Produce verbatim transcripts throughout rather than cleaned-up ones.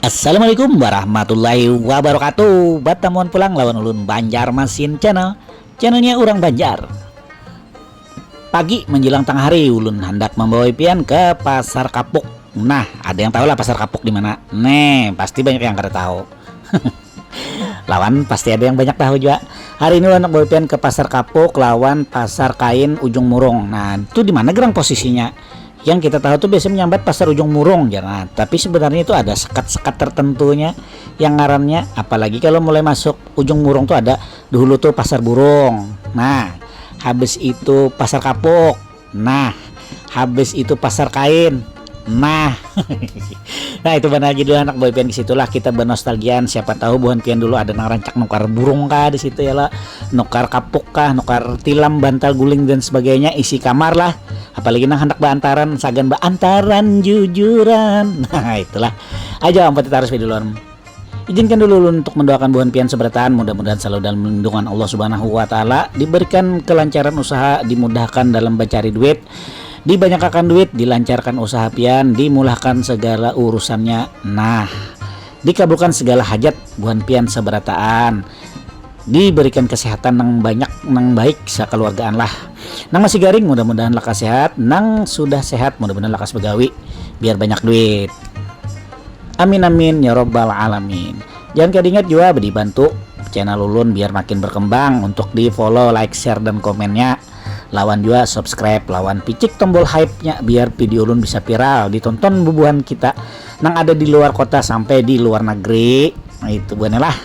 Assalamualaikum warahmatullahi wabarakatuh. Batamuan pulang lawan ulun Banjarmasin Channel, channelnya urang Banjar. Pagi menjelang tengah hari, ulun handak membawa pian ke Pasar Kapuk. Nah, ada yang tahu lah Pasar Kapuk di mana? Nih, pasti banyak yang kada tahu. Lawan pasti ada yang banyak tahu juga. Hari ini ulun handak bawa pian ke Pasar Kapuk lawan Pasar Kain Ujung Murung. Nah, itu di mana gerang posisinya? Yang kita tahu tuh biasanya menyambat Pasar Ujung Murung, jar. Nah, tapi sebenarnya itu ada sekat-sekat tertentunya yang ngarannya, apalagi kalau mulai masuk Ujung Murung tuh ada dulu tuh Pasar Burung. Nah, habis itu Pasar Kapuk. Nah, habis itu Pasar Kain. Nah, nah itu benar aja dulu anak boy pian ke situ lah kita bernostalgian. Siapa tahu buhan pian dulu ada nang rancak nukar burung kah di situ ya lah, nukar kapuk kah, nukar tilam, bantal guling dan sebagainya, isi kamar lah. Apalagi nang hendak beantaran, sagan beantaran jujuran. Nah, itulah aja empat kita harus dulu. Izinkan dulu ulun untuk mendoakan buhan pian seberataan, mudah-mudahan selalu dalam lindungan Allah Subhanahu wa Ta'ala, diberikan kelancaran usaha, dimudahkan dalam mencari duit, dibanyakakan duit, dilancarkan usaha pian, dimulahkan segala urusannya. Nah, dikabulkan segala hajat buhan pian seberataan, diberikan kesehatan nang banyak, nang baik sekeluargaan lah. Nang masih garing, mudah-mudahan lekas sehat. Nang sudah sehat, mudah-mudahan lekas begawi biar banyak duit. Amin amin ya robbal alamin. Jangan kada ingat jua dibantu channel ulun biar makin berkembang, untuk di follow, like, share, dan komennya. Lawan jua subscribe, lawan picik tombol hype-nya biar video ulun bisa viral, ditonton bubuhan kita nang ada di luar kota sampai di luar negeri. Nah, itu buhannya lah.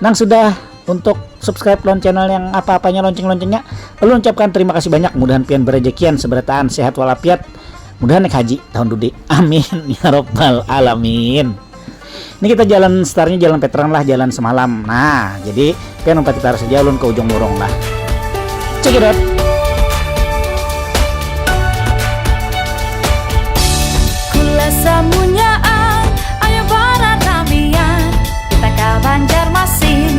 Nang sudah untuk subscribe lawan channel yang apa-apanya, lonceng-loncengnya, ulun ucapkan terima kasih banyak. Mudahan pian berejekian seberataan, sehat walafiat. Mudahan naik haji tahun dudi. Amin ya robbal alamin. Ini kita jalan startnya jalan veteran lah, jalan semalam. Nah, jadi pian umpat kita harus jalan ke Ujung Murung lah. Check it out. Kula samunyaan, ayo bararamian, kita ka Banjarmasin.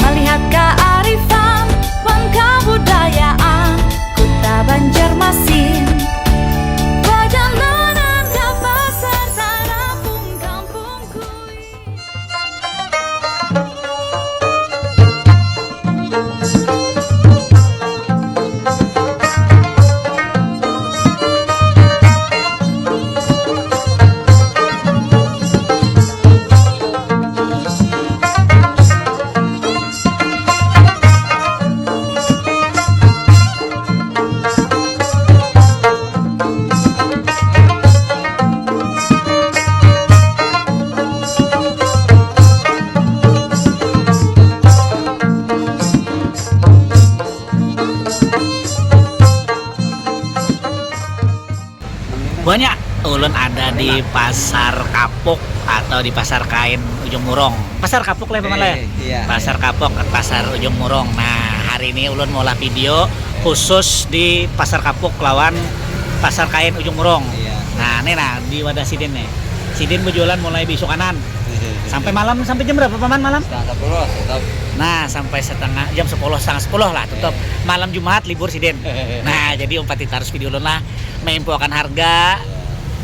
Malihat kaarifan wan kabudayaan Kuta Banjarmasin. Badalanan ka pasar tarapung kampung kui. Buhannya, ulun ada di Pasar Kapuk atau di Pasar Kain Ujung Murung. Pasar Kapuk lah, Paman, lah, ya? Eh, iya, Pasar iya. Kapuk, Pasar Ujung Murung. Nah, hari ini ulun maulah video khusus di Pasar Kapuk lawan Pasar Kain Ujung Murung. Iya. Nah, ini nah, di wadah sidin nih. Sidin berjualan mulai besok kanan. Sampai malam, sampai jam berapa, Paman, malam? Setengah sepuluh tutup. Nah, sampai setengah, jam sepuluh, setengah sepuluh lah tutup. Iya. Malam Jumat libur sidin. Nah, jadi umpat kita harus video ulun lah. Maimpulkan harga,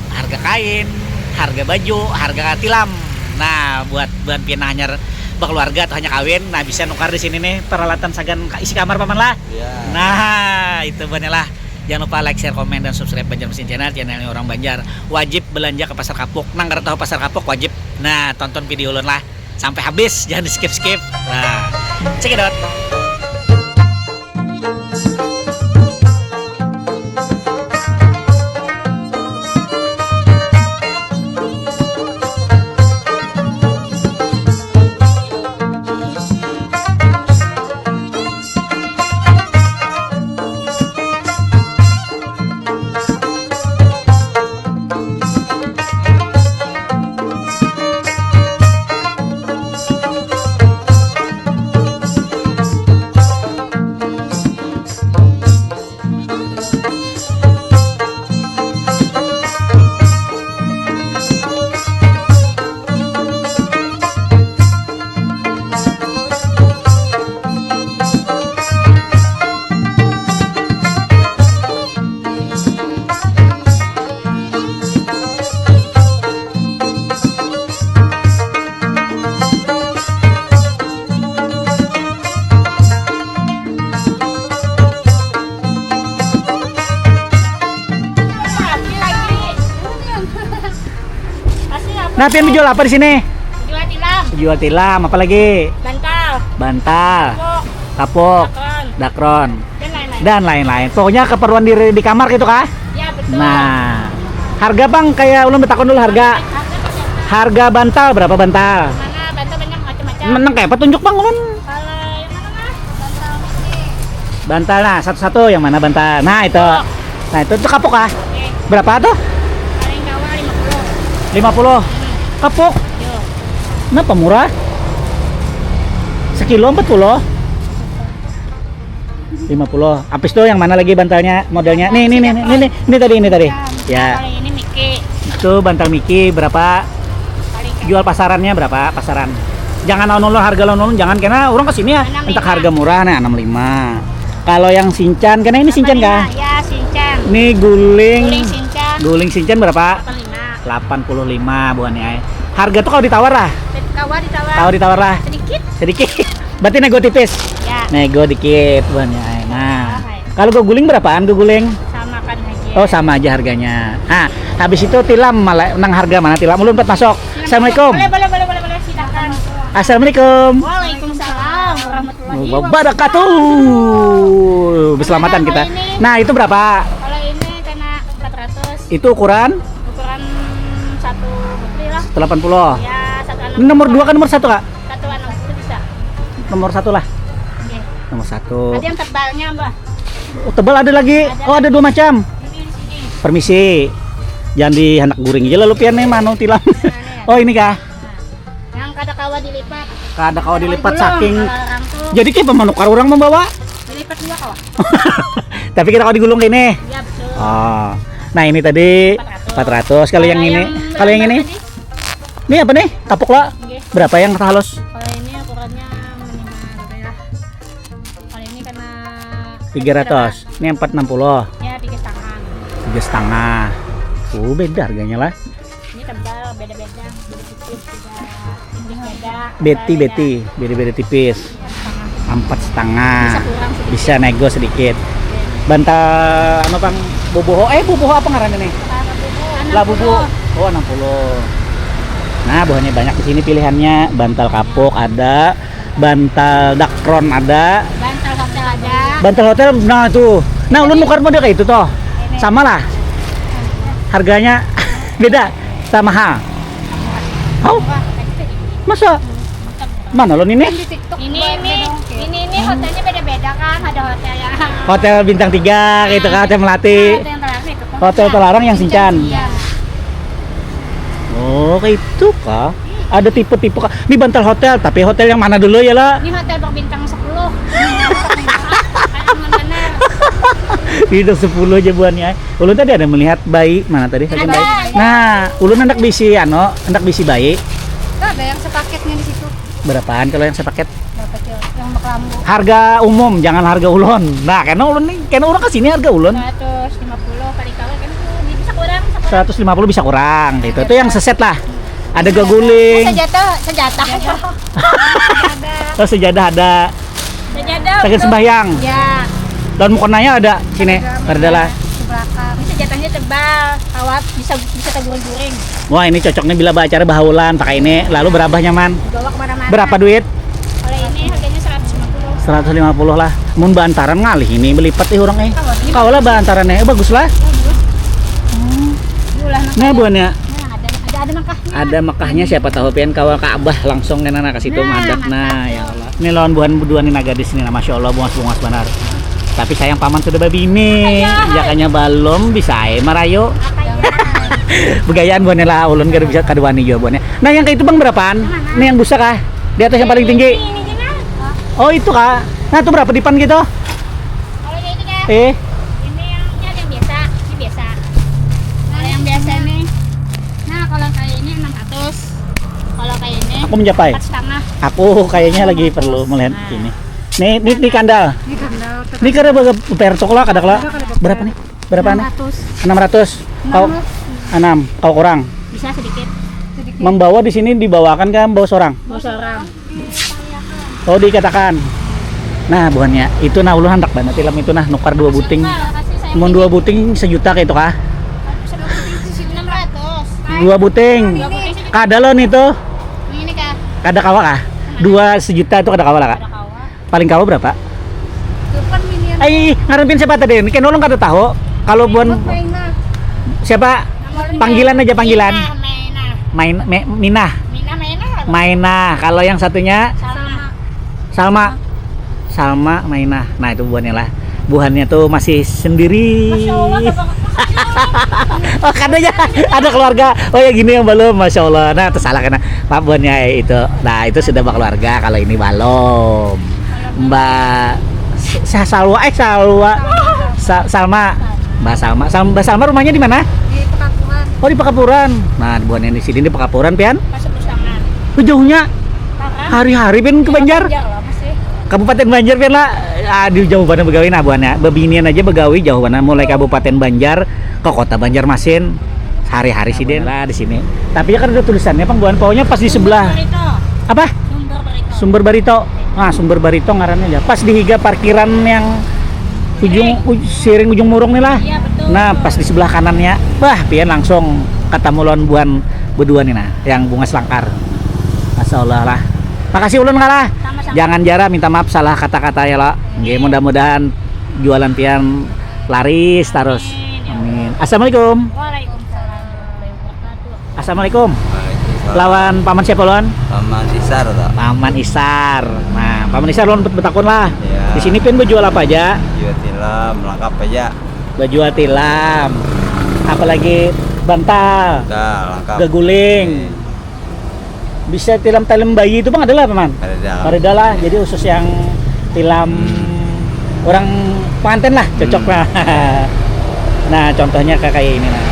harga kain, harga baju, harga tilam. Nah, buat buhan pian hanyar berkeluarga atau hanya kawin, nah, bisa nukar di sini nih peralatan sagan ka-, isi kamar, Paman, lah. Iya. Nah, itu buhannya lah. Jangan lupa like, share, komen, dan subscribe Banjarmasin Channel, channelnya orang Banjar. Wajib belanja ke Pasar Kapuk. Nang kada tahu Pasar Kapuk wajib. Nah, tonton video ulun lah sampai habis, jangan di skip-skip. Nah, check it out. Nah, pian menjual apa di sini? Jual tilam. Jual tilam, apa lagi? Bantal. Bantal. Kapuk. Kapuk. Dakron. Dakron. Dan lain-lain. Dan lain-lain. Pokoknya keperluan di, di kamar gitu kah? Ya, betul. Nah, harga, Bang, kayak ulun betakon dulu harga. Harga bantal berapa bantal? Mana bantal banyak macam-macam. Menang kayak apa, tunjuk, Bang, ulun. Kalau yang mana, Mas? Bantal mini. Bantal, nah, satu-satu yang mana bantal? Nah, itu. Kapuk. Nah, itu, itu kapuk kah? Oke. Berapa tuh? Paling kawa lima puluh. Lima puluh. Hmm. Kapuk? Yo. Kenapa murah? Sekilo empat puluh. Lima puluh. Habis tuh yang mana lagi bantalnya, modelnya? Nih, nih, nih, nih, nih, nih, ini tadi, ini tadi. Ya. Kalau ini Miki. Itu bantal Miki berapa? Paling jual pasarannya berapa? Pasaran. Jangan lawan ulun, harga lawan ulun jangan, karena orang kesini ya, enam lima. Entak harga murah nih, enam lima. Kalau yang Sinchan, karena ini Sinchan kah? Ya, Sinchan. Ini guling. Guling Sinchan. Guling Sinchan berapa? Delapan lima. Delapan puluh lima buhannya, ai. Harga tuh kalau ditawar lah. Kawa ditawar. Kalau ditawar lah. Sedikit. Sedikit. Berarti nego tipis. Ya. Nego dikit buhannya, ai. Nah. Oke. Kalau guling berapaan guling? Samakan aja. Oh, sama aja harganya. Ah, habis itu tilam malah nang harga mana tilam? Ulun empat masuk. Assalamualaikum. Boleh, boleh, boleh, boleh, boleh, silakan. Assalamualaikum. Waalaikumsalam warahmatullahi wabarakatuh. Wabarakatuh. Keselamatan kita. Kalau ini? Nah, itu berapa? Kalau ini kena empat ratus. Itu ukuran? Ukuran satu berapa lah? Satu delapan puluh. Ya, satu enam puluh. Ini nomor dua kan nomor satu, Kak? Satu enam puluh bisa. Nomor satu lah. Oke. Nomor satu. Ada yang tebalnya, Mbak? Oh, tebal ada lagi. Ada. Oh, ada dua macam. Ini di sini. Permisi. Jangan di anak guring aja lalu pian nih, manu tilam. Nah, nih. Oh, ini kah? Nah. Yang kada kawa dilipat. Kada kawa dilipat, kalau saking digulung, kalau orang tuh. Jadi kayak manukar orang membawa. Dilipat juga kawa. Tapi kita kalau digulung kayak ini. Iya, betul. Oh. Nah, ini tadi empat ratus. Empat ratus. Kalau yang ini, kalau yang ini? Tadi? Ini apa nih? Kapuk lah. Nggih. Berapa yang halus? Kalau ini ukurannya minimal berapa ya? Kalau ini kena tiga ratus. Ini empat enam puluh. Ya, tiga setengah. Tiga setengah. Oh, beda harganya lah. Ini tebal, beda-beda. Beda tipis, beda tinggi dada. Beti, tebal beda. Beti, beda-beda tipis. Empat setengah. Empat setengah. Bisa kurang sedikit. Bisa nego sedikit. Oke. Bantal, anu, Bang, bubuho. Eh, bubuho apa ngarannya nih? Labubu. Labubu. Enam puluh. Oh, enam puluh. Nah, buhannya banyak di sini pilihannya. Bantal kapuk ada, bantal dakron ada. Bantal hotel ada. Bantal hotel, nah, tuh. Nah, ulun nukar model kayak itu toh. Ini. Sama lah. Harganya beda, tak mahal. Au? Masa? Mana lo ini? Kan di TikTok. Ini, ini, ini, ini hotelnya beda-beda kan, ada hotel yang hotel bintang tiga gitu kan, hotel melati. Nah, hotel yang terlarang itu kan. Hotel terlarang yang Sinchan. Iya. Oh, kayak itu kah? Ada tipe-tipe kah? Ini bantal hotel, tapi hotel yang mana dulu ya lah? Ini hotel berbintang sepuluh. Kayak aman bener. Bintang sepuluh aja buannya. Ulun tadi ada melihat bayi, mana tadi? Ada. Bayi. Nah, ulun hendak bisi, anu, hendak bisi bayi. Itu ada yang sepaketnya di situ. Berapaan kalau yang sepaket? Berapa, Cil? Yang bekelambu. Harga umum, jangan harga ulun. Nah, karena ulun nih, karena orang kesini harga ulun. Seratus lima puluh kali kawan kan tuh, bisa kurang, bisa kurang. Seratus lima puluh bisa kurang, gitu. Itu yang seset lah. Ada gaguling. Senjata, senjata. Oh, sejadah ada. Sajadah untuk sembahyang. Ya. Lawan mukonanya ada sini, ada lah. Di belakang. Ini senjatanya tebal, kawat bisa, bisa teguring-guring. Wah, ini cocoknya bila baacara bahaulan pakai ini, lalu berabah nyaman. Dibawa kemana-mana. Berapa duit? Kalau ini harganya seratus lima puluh. Seratus lima puluh lah. Mun baantaran ngalih ini belipat ih orang eh. Kawa lah baantaran eh, bagus lah. Bagus. Hmm. Nah, buannya. Nah, ada, ada, ada mekahnya. Ada mekahnya, siapa tahu pian kawa ka abah langsung kena nah ke situ. Nah, madak, nah, ya Allah. Ini lawan buhan dua nih naga di sini, nah, masya Allah, bungas-bungas banar. Tapi sayang paman sudah babini, jakanya balum bisa ae marayu. Begayaan buhannya lah, ulun kada bisa, kada wani jua buhannya. Nah, yang kayak itu, Bang, berapaan? Yang mana? Ini yang busa kah? Di atas yang paling tinggi. Ini, ini, ini, nah. Oh, itu kah? Nah, itu berapa dipan gitu? Kalau yang ini kah? Eh. Ini yang, ini ada yang biasa, ini biasa. Kalau yang biasa nih, nah, kalau kayak ini enam ratus. Kalau kayak ini aku mencapai empat setengah. Aku kayaknya lagi perlu melihat ini. Nih, nih, nih kandal. Ini kandal. Ini kada berapa, berapa lah, kada lah. Berapa nih? Berapa nih? Enam ratus. Enam ratus. Kau enam. Kau kurang. Bisa sedikit. Sedikit. Membawa di sini dibawakan kan bawa seorang? Bawa seorang. Oh, diikatakan. Nah, buhannya itu nah ulun handak banget tilam itu nah nukar dua buting. Mun dua buting sejuta kayak itu kah? Enam ratus. Dua buting. Dua buting sejuta. Ada lo nih tuh. Ini kah? Kada kawa kah? Dua sejuta itu kada kawa lah kak. Ada kawa. Paling kawa berapa? Telepon minion. Ai, ngaran pian siapa tadi? Ini kan orang kada tahu. Kalau buan siapa? Panggilan aja panggilan. Main, me, Minah. Minah, Minah. Kalau yang satunya? Sama. Salma. Salma Mainah. Nah, itu buhannya lah. Buhannya tuh masih sendiri. Masya Allah, ada. Oh, kadanya ada keluarga. Oh ya gini yang belum, masya Allah. Nah, tersalah kena maaf buhannya itu. Nah, itu sudah berkeluarga. Kalau ini belum. Mbak Sa- Salwa, eh Salwa, Sa- Salma, Mbak Salma, Sal- Mbak Salma rumahnya di mana? Di Pekapuran. Oh di Pekapuran. Nah, buhannya di sini di Pekapuran, pian? Masuk Bustangan. Oh, jauhnya. Hari-hari pian ke Banjar. Kabupaten Banjar pian lah. Aduh jauh banget begawi nah buhannya. Bebinian aja begawi jauh banget mulai Kabupaten Banjar ke Kota Banjarmasin. Hari-hari sih den lah di sini. Tapi ya kan ada tulisannya pang buhan pokoknya pas di sebelah. Apa? Sumber Barito. Nah, Sumber Barito ngarannya ya. Pas di higa parkiran yang ujung uj- siring ujung murung nih lah. Nah, pas di sebelah kanannya. Bah, pian langsung ketemu lawan buhan berdua nih nah, yang bunga selangkar. Masya Allah lah. Makasih ulun kalah. Jangan jara minta maaf salah kata-kata ya lo. Nggih, mudah-mudahan jualan pian laris terus. Amin. Assalamualaikum. Waalaikumsalam warahmatullahi wabarakatuh. Assalamualaikum. Waalaikumsalam. Lawan paman siapa lawan? Paman Isar toh. Paman Isar. Nah, paman Isar lawan betakun lah. Ya. Di sini pian berjual apa aja? Jual tilam, lengkap aja. Berjual tilam. Apalagi bantal. Bantal, lengkap. Gaguling. Iya. Bisa tilam-tilam bayi itu bang ada lah paman? Ada dalam. Ada lah. Jadi khusus yang tilam hmm. Orang pengantin lah cocok hmm. Lah. Nah contohnya kayak ini nah.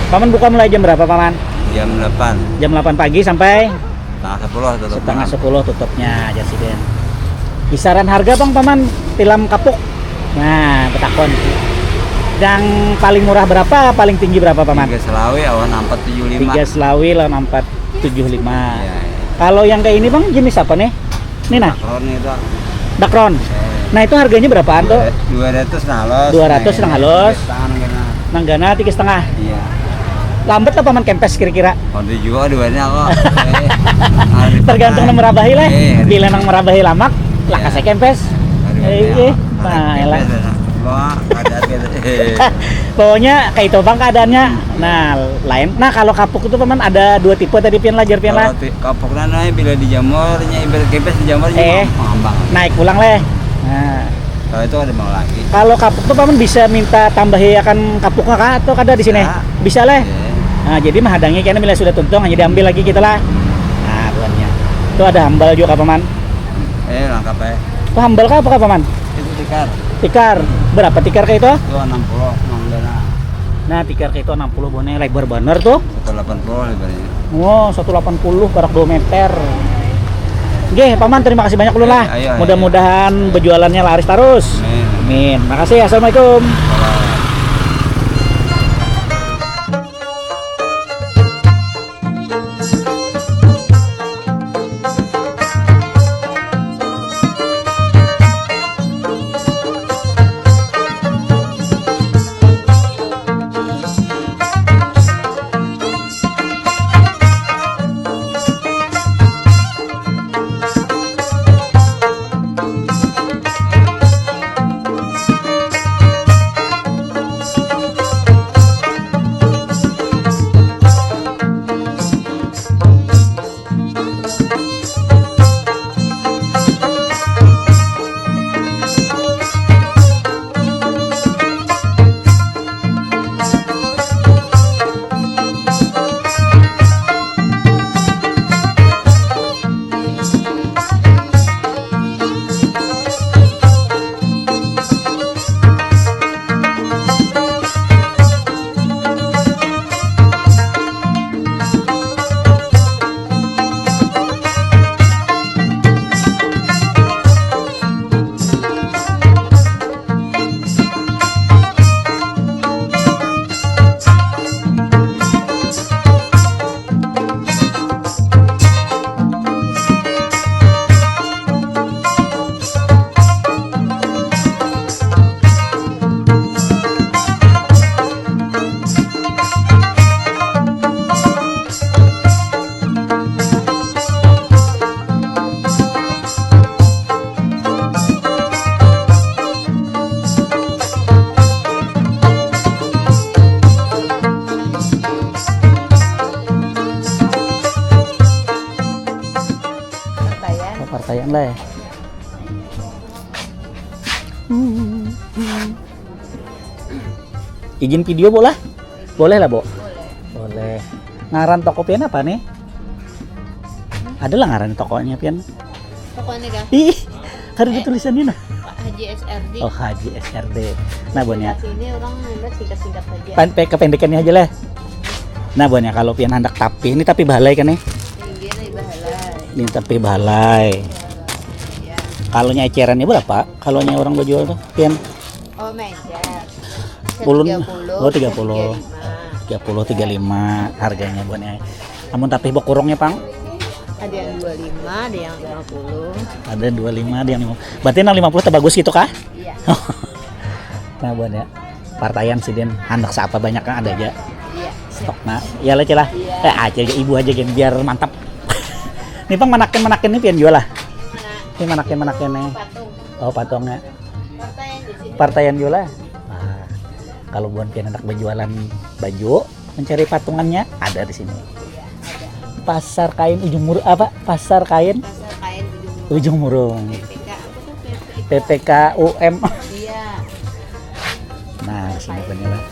Paman buka mulai jam berapa paman? Jam delapan. Jam delapan pagi sampai setengah sepuluh tutup setengah sepuluh tutupnya aja sih den. Kisaran harga bang paman tilam kapuk? Nah betakon yang paling murah berapa paling tinggi berapa paman? Tiga selawi awan empat tujuh lima. Tiga selawi lawan empat tujuh lima. Iya, iya. Kalau yang kayak ini bang jenis apa nih? Ini nah. Dakron itu. Dakron. Eh. Nah itu harganya berapaan tuh? Dua ratus nang halus. Dua ratus nang halus. Nang gana tiga setengah. Iya. Lambat apa man kempes kira-kira? Waduh juga duanya kok. Eh, tergantung nang merabahi lah. Eh, bila nang merabahi lamak, lah kasih kempes. Aduh, eh, iya. Nah, lah. Pokoknya kayak itu bang keadaannya. Nah, lain. Nah, kalau kapuk itu paman ada dua tipe tadi pian lah, jar pian lah. Kalau ti- kapuk nanai bila dijamur, nya ibarat kempes dijamur, nya eh, mengambang. Naik pulang leh. Nah. Kalau itu ada mau lagi. Kalau kapuk tuh paman bisa minta tambahi akan kapuknya kah atau kada di sini? Bisa. Bisa leh. Iya. Nah, jadi menghadangi kena bila sudah tuntung hanya diambil lagi kita lah. Nah, buahnya. Itu ada hambal juga paman. Eh, lengkap eh. Itu hambal kah apa kah paman? Itu tikar. Tikar. Berapa tikar kayak itu? Itu enam puluh, enam belas. Nah, tikar kayak itu enam puluh boneh lebar bener tuh. Satu delapan puluh lebarnya. Oh, satu delapan puluh parak dua meter. Oke, paman terima kasih banyak ulun lah. Eh, ayo, ayo. Mudah-mudahan berjualannya laris terus. Amin. Amin. Makasih. Assalamualaikum. Salam. Sayang lah ya. Izin video boleh? Boleh lah, Bu. Boleh. Ngaran toko pian apa nih? Ada lah ngaran tokonya pian. Tokonya kah? Ih, ada di tulisannya nah. Pak Haji S R D. Oh, Haji S R D. Nah, buannya. Sini orang nambah singkat-singkat saja. Pan pe kependekannya aja lah. Nah, buannya kalau pian hendak tapi, ini tapi balai kan nih? Ini balai. Ini tapi balai. Kalau nya ecerannya berapa? Kalau nya orang berjual tuh, pian? Oh, meja. Ulun, oh, tiga puluh. Tiga puluh, tiga lima harganya buannya. Namun tapi bokurungnya, Pang? Ada yang dua lima, ada yang lima puluh. Ada dua lima, ada yang lima puluh. Berarti nang lima puluh terbagus gitu kah? Iya. Nah, buannya. Partaian sidin, handak seapa banyak kan ada aja. Iya. Stok nah, iya lah, Cila. Iya. Eh, aja aja ibu aja gin biar mantap. Nih, Pang, manakin-manakin nih pian jual lah. Ini manakin-manakin nih. Patung. Oh, patungnya. Partaian jual lah. Nah, kalau buan pian hendak berjualan baju, mencari patungannya ada di sini. Pasar Kain Ujung Mur-, apa? Pasar Kain Ujung Murung. P P K U M. Iya. Nah, sini punya lah.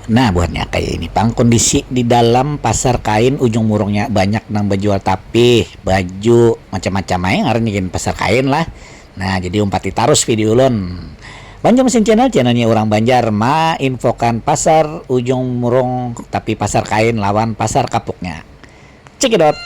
Nah, buhannya kayak ini pang kondisi di dalam pasar kain Ujung Murungnya, banyak nang bajual tapih, baju, macam-macam aja ngarannya gin pasar kain lah. Nah, jadi umpati tarus video ulun. Banjar Mesin Channel, channelnya orang Banjar, mainfokan pasar Ujung Murung tapi pasar kain lawan pasar kapuknya. Cekidot.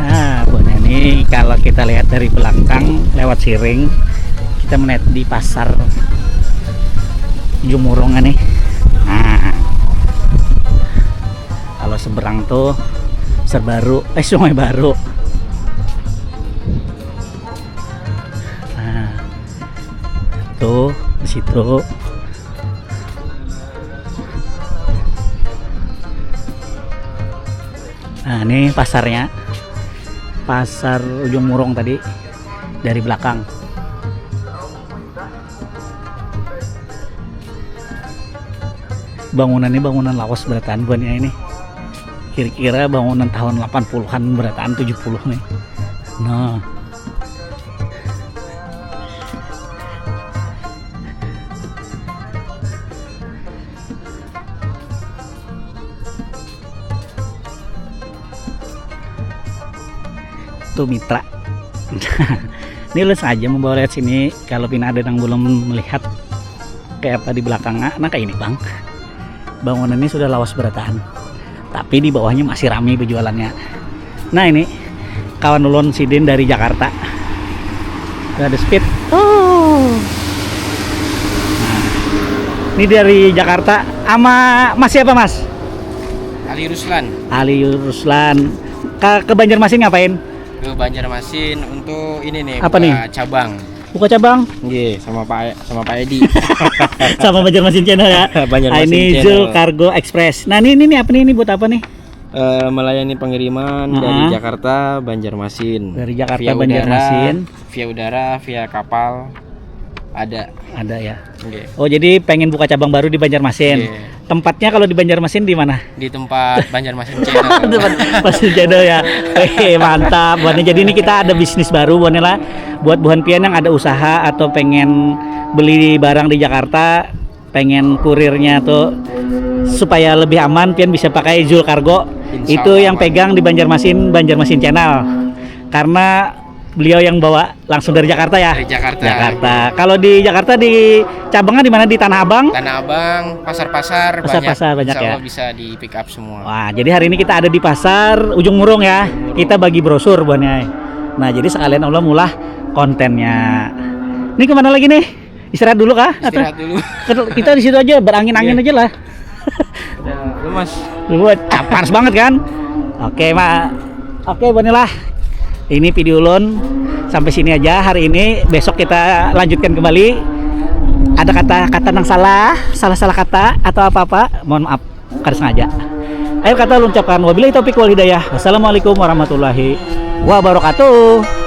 Nah, buahnya ini kalau kita lihat dari belakang lewat siring, kita melihat di pasar Jumurung ini. Nah, kalau seberang tuh Serbaru, eh, Sungai Baru. Nah, tuh di situ Ini pasarnya, pasar Ujung Murung tadi dari belakang. Bangunan ini bangunan lawas berataan buhannya ini. Kira-kira bangunan tahun delapan puluhan berataan tujuh puluh nih. Nah. Tuh mitra. Ini lu sengaja membawa lihat sini kalau pina ada yang belum melihat kayak apa di belakangnya. Nah, kayak ini, Bang. Bangunan ini sudah lawas berataan. Tapi di bawahnya masih rame berjualannya. Nah, ini kawan ulun sidin dari Jakarta. Ada speed. Oh. Nah, ini dari Jakarta. Ama Mas siapa, Mas? Ali Ruslan. Ali Ruslan. Ke, ke Banjarmasin ngapain? Ke Banjarmasin untuk ini nih. Apa nih? Cabang. Buka cabang? Iya, sama Pak sama Pak Edi. Sama Banjarmasin Channel ya. Banjarmasin Ah, ini Channel. Zul Cargo Express. Nah, ini ini nih apa nih, ini buat apa nih? Eh, melayani pengiriman dari Heeh. Jakarta Banjarmasin. Dari Jakarta Via Banjarmasin. Udara, via udara, via kapal ada. Ada ya. Oke. Oh, jadi pengen buka cabang baru di Banjarmasin. Iya. Tempatnya kalau di Banjarmasin di mana? Di tempat Banjarmasin Channel. Pas jadul ya. Eh, mantap. Buatnya jadi ini kita ada bisnis baru buatnya lah. Buat buhan pian yang ada usaha atau pengen beli barang di Jakarta, pengen kurirnya tuh supaya lebih aman, pian bisa pakai Zul Cargo. Insya Itu Allah yang aman. Pegang di Banjarmasin, Banjarmasin Channel. Karena beliau yang bawa langsung dari Jakarta ya. Dari Jakarta. Jakarta. Kalau di Jakarta di cabangnya di mana, di Tanah Abang? Tanah Abang, pasar-pasar, Pasar-pasar banyak Insya ya. Allah bisa di pick up semua. Wah, jadi hari ini kita ada di pasar Ujung Murung ya. Kita bagi brosur buahnya. Nah, jadi sekalian Allah mulah kontennya. Ini kemana lagi nih? Istirahat dulu kah? Atau Istirahat dulu. Ke- kita di situ aja, berangin-angin Iya. aja lah. Udah lemas. Buat ah, panas banget kan? Oke, Mak. Oke, Bonilah. Ini video ulun sampai sini aja hari ini. Besok kita lanjutkan kembali. Ada kata-kata yang salah, salah-salah kata atau apa-apa, mohon maaf, kada sengaja. Akhir kata ulun ucapkan wabillahi taufiq wal hidayah. Wassalamualaikum warahmatullahi wabarakatuh.